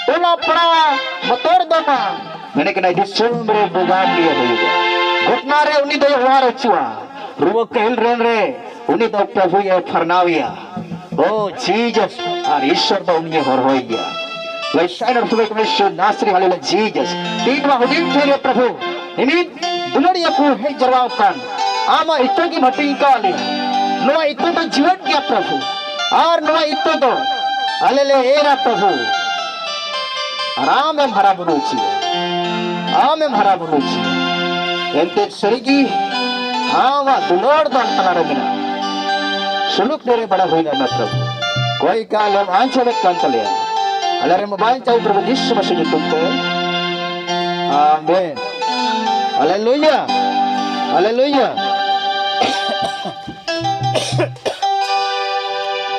ᱴᱚᱞᱟ ᱯᱟᱲᱟ ᱵᱚᱛᱚᱨ ᱫᱚ ᱵᱟᱝ, ᱢᱮᱱᱮᱫ ᱠᱟᱱᱟᱭ, ᱫᱤᱥᱚᱢ ᱨᱮ ᱵᱚᱸᱜᱟ ᱜᱮ ᱦᱩᱭᱩᱜᱼᱟ᱾ ᱜᱷᱚᱴᱱᱟ ᱨᱮ ᱩᱱᱤ ᱫᱚᱭ ᱚᱣᱟᱨ ᱦᱚᱪᱚᱜᱼᱟ᱾ ᱨᱩᱣᱟᱹ ᱠᱟᱹᱦᱤᱞ ᱨᱮᱱ ᱨᱮ ᱩᱱᱤ ᱫᱚ ᱯᱨᱚᱵᱷᱩᱭ ᱯᱷᱟᱨᱱᱟᱣᱮᱭᱟ᱾ ᱳ ᱡᱤᱡᱚᱥ, ᱟᱨ ᱤᱥᱥᱚᱨ ᱫᱚ ᱩᱱᱤᱭᱮ ᱦᱚᱨᱦᱚᱭᱮᱭᱟ᱾ ᱞᱟᱹᱭ ᱥᱟᱭᱱᱟ ᱨᱩᱯ ᱢᱮ ᱥᱩ ᱱᱟᱥᱨᱤ, ᱦᱟᱞᱮᱞᱩᱭᱟ, ᱡᱤᱡᱚᱥ᱾ ᱛᱤᱱ ᱱᱚᱣᱟ ᱦᱩᱰᱤᱧ ᱴᱷᱮᱱ ᱨᱮ ᱯᱨᱚᱵᱷᱩ ᱱᱤᱢᱤᱛ ᱫᱩᱞᱟᱹᱲᱤᱭᱟᱹ ᱠᱚ ᱦᱮᱡ ᱡᱟᱨᱣᱟ ᱟᱠᱟᱱ, ᱟᱢᱟᱜ ᱤᱛᱟᱹ ᱜᱮᱢ ᱦᱟᱹᱴᱤᱧ ᱟᱠᱟᱫ ᱞᱮᱭᱟ᱾ ᱱᱚᱣᱟ ᱤᱛᱟᱹ ᱫᱚ ᱡᱤᱣᱮᱫ ᱜᱮᱭᱟ ᱯᱨᱚᱵᱷᱩ, ᱟᱨ ᱱᱚᱣᱟ ᱤᱛᱟᱹ ᱫᱚ ᱟᱞᱮ ᱞᱮ ᱮᱨᱟ ᱯᱨᱚᱵᱷᱩ᱾ ᱟᱨ ᱟᱢᱮᱢ ᱦᱟᱨᱟ ᱵᱩᱨᱩ ᱦᱚᱪᱚᱭᱟ, ᱟᱢᱮᱢ ᱦᱟᱨᱟ ᱵᱩᱨᱩ ᱦᱚᱪᱚᱭᱟ᱾ ᱮᱱᱛᱮᱫ ᱥᱟᱹᱨᱤᱜᱮ ᱟᱢᱟᱜ ᱫᱩᱞᱟᱹᱲ ᱫᱚ ᱟᱞᱮ ᱛᱟᱞᱟᱨᱮ ᱢᱮᱱᱟᱜᱼᱟ᱾ ᱥᱩᱞᱩᱠ ᱰᱮᱨᱮ ᱵᱟᱲᱟ ᱦᱩᱭᱱᱟ ᱚᱱᱟ ᱯᱨᱚᱵᱷᱩ᱾ ᱠᱚᱭ ᱠᱟᱞᱮᱢ ᱟᱸᱡᱚᱢᱮᱫ ᱠᱟᱱ ᱛᱟᱞᱮᱭᱟ᱾ ᱟᱞᱮ ᱨᱮᱱ ᱵᱟᱧᱪᱟᱣ ᱯᱨᱚᱵᱷᱩ ᱡᱤᱥᱩ ᱢᱟᱥᱤ ᱧᱩᱛᱩᱢ ᱛᱮ᱾ ᱟᱢᱮᱱ᱾ ᱦᱟᱞᱮᱞᱩᱭᱟ᱾ ᱦᱟᱞᱮᱞᱩᱭᱟ᱾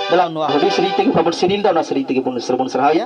ᱫᱮᱞᱟ ᱱᱚᱣᱟ ᱦᱩᱰᱤᱧ ᱥᱮᱨᱮᱧ ᱛᱮᱜᱮ ᱵᱟᱵᱚᱱ ᱥᱮᱨᱮᱧ ᱮᱫᱟ, ᱚᱱᱟ ᱥᱮᱨᱮᱧ ᱛᱮᱜᱮ ᱵᱚᱱ ᱥᱮᱨᱮᱧ ᱵᱚᱱ ᱥᱟᱨᱦᱟᱣᱭᱟ᱾